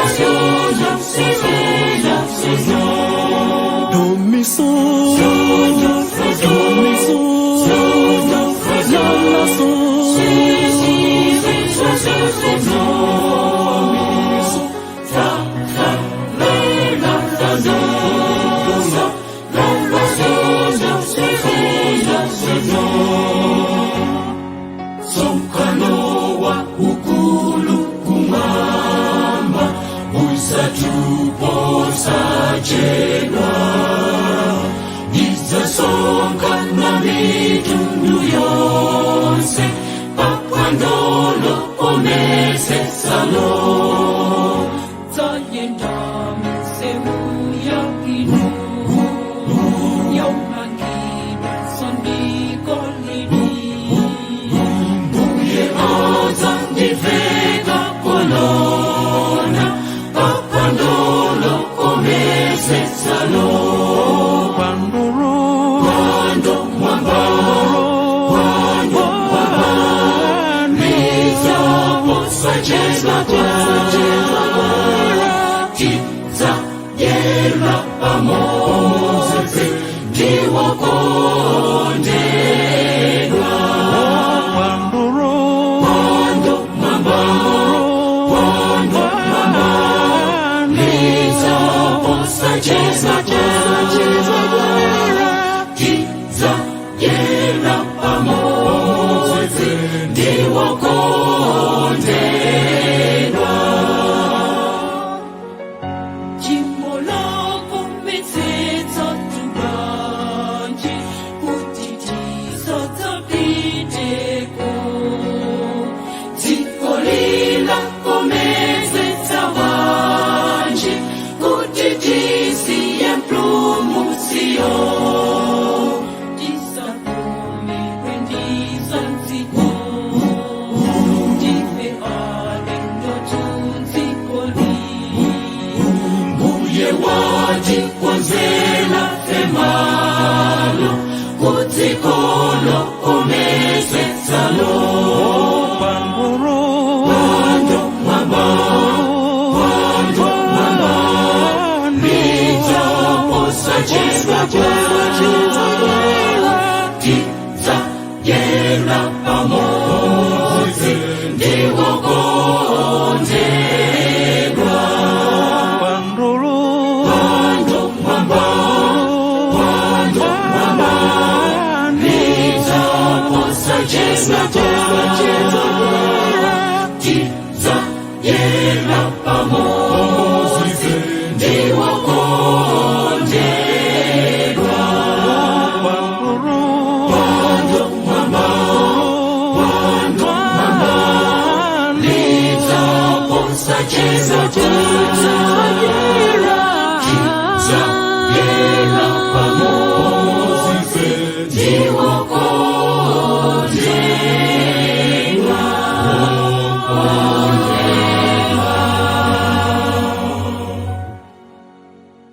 sol, sol, sol, sol. Do mi sol, do mi sol, la la sol, Si, si, sol, sol, sol, sol, mi, sol, fa, fa, re, la, fa, do, sol, la, la, sol, sol, sol, sol, sol, sol. Msonkhano waukulu kumwamba udzatu posachedwa idzasonkhana mitundu yonse paphwando lokometsetsalo. Tidzayenda m'misewu yabwino yomangidwa ndi golidi. Mbuye adzandiveka kolona paphwando lokometsetsalo. Pandoro, Pwando mwamba, pwando mwamba, lidzaposachedwa tidzadyera pamodzi ndi okondedwa. Pandoro, Pwando mwamba, pwando mwamba, lidzaposachedwa tidzadyera pamodzi ndi okondedwa. Tchimo lokometsetsa bwanji kuti tisadzapiteko. Dziko lilakometsetsa bwanji kuti tisiye Mpulumutsiyo. Tisakomedwe ndi za m'dziko, ndife alendo m'dzikoli. Mbuye watikonzela ife malo kudziko lokometsetsalo. Pandoro, Pwando mwamba, pwando mwamba, lidzaposachedwa tidzadyera pamodzi ndi okondedwa. Pandoro, Pwando mwamba, pwando mwamba, lidzaposachedwa tidzadyera pamodzi ndi okondedwa. Pandoro, Pwando mwamba, pwando mwamba, lidzaposachedwa